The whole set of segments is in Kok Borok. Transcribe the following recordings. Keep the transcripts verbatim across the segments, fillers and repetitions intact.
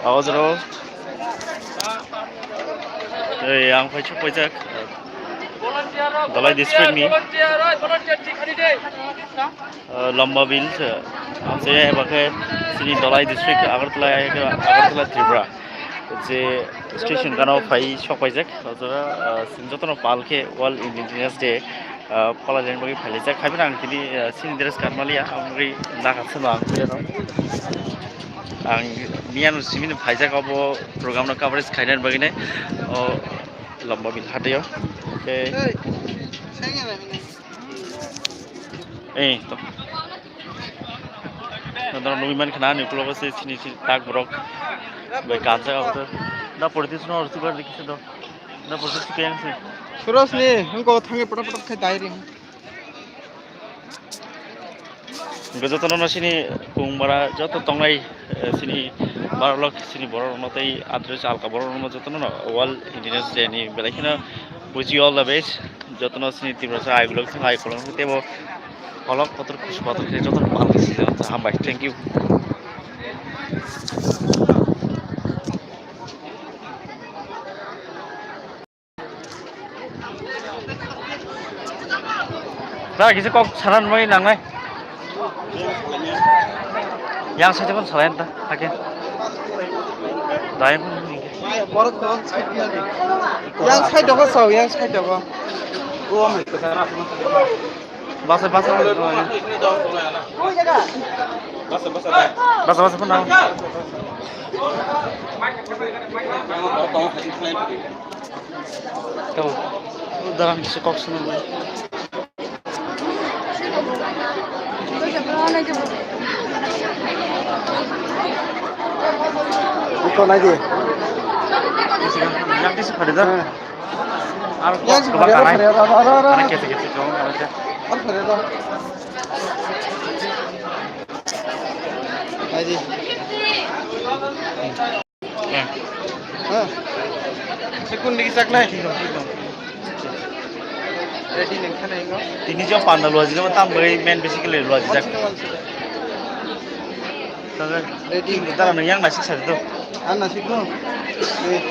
Aw jora o. Ei, ang phai sukphaijak, Dhalai district ni, uh, Lamba Bill, uh, ang se eba khe chini Dhalai district, Agartala, Agartala, Tripura, je station gana o phai sukphaijak, o jaga, uh, chwng jotono pal khe World Indigenous Day, uh, palaini bagwi phailaijak. Haibeno ang tini, uh, chini dress kanmaliya, ang ri nakha sano ang puilano. Ang miyano simino phaijak obo program no coverage khainani bagwi nai. O Lamba Bill hatio. Okay. Ei, to. Nodoro nugwi mankha na ani ukologo se chini chini tak borok. Bai kansa auto. Da porti suno orsi bar dikhi do. Da porti suke yang se. Suros ni, hingko thangi pata pata khai dai ring. Hingke jotono no sini kung bara joto tongnai, eh, sini baralok sini borok rokno tei adres alka borok rokno jotono no World Indigenous Day ni belai kheno wish you all the best. Jotono sini Tiprasa aikolog thang aikolog tebo kolok kotor kusu kotor khe jotono pal khe sini hambai. Thank you. Da kisa kok sana nungwi nangnai. Yang side kon salai ta, hake. Da yang kon nungwi. Yang side ko sao, yang side ko. Basa, basa, basa, basa, basa, basa. Tamo, dalam kisa kok sana. Iko nai di. Yang kisa pada dah. Ar yang kok kebak karai. Ar kese kese dong, ar kese. Ar pada dah. Nai di. Hmm. Ha. Sekun digi chaknai. Ready nengkha nai ngo. Tini jo panda luaji jama tam bai men basically luaji jak. One second, one second. Ready. Dara nang yang nasik sari do. Ang nasik do. Eh.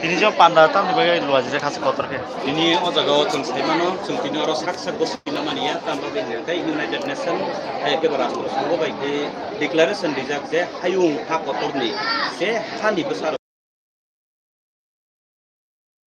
Tini jo panda tam bai luaji jak khas kotor khe. Tini o jaga o chwng sai mano, chwng tini oro sak sak go sina mani ya, tam bai nang khe United Nation hai ke bara songo bai khe declaration rijak je hayung ha kotorni se hani bwsarok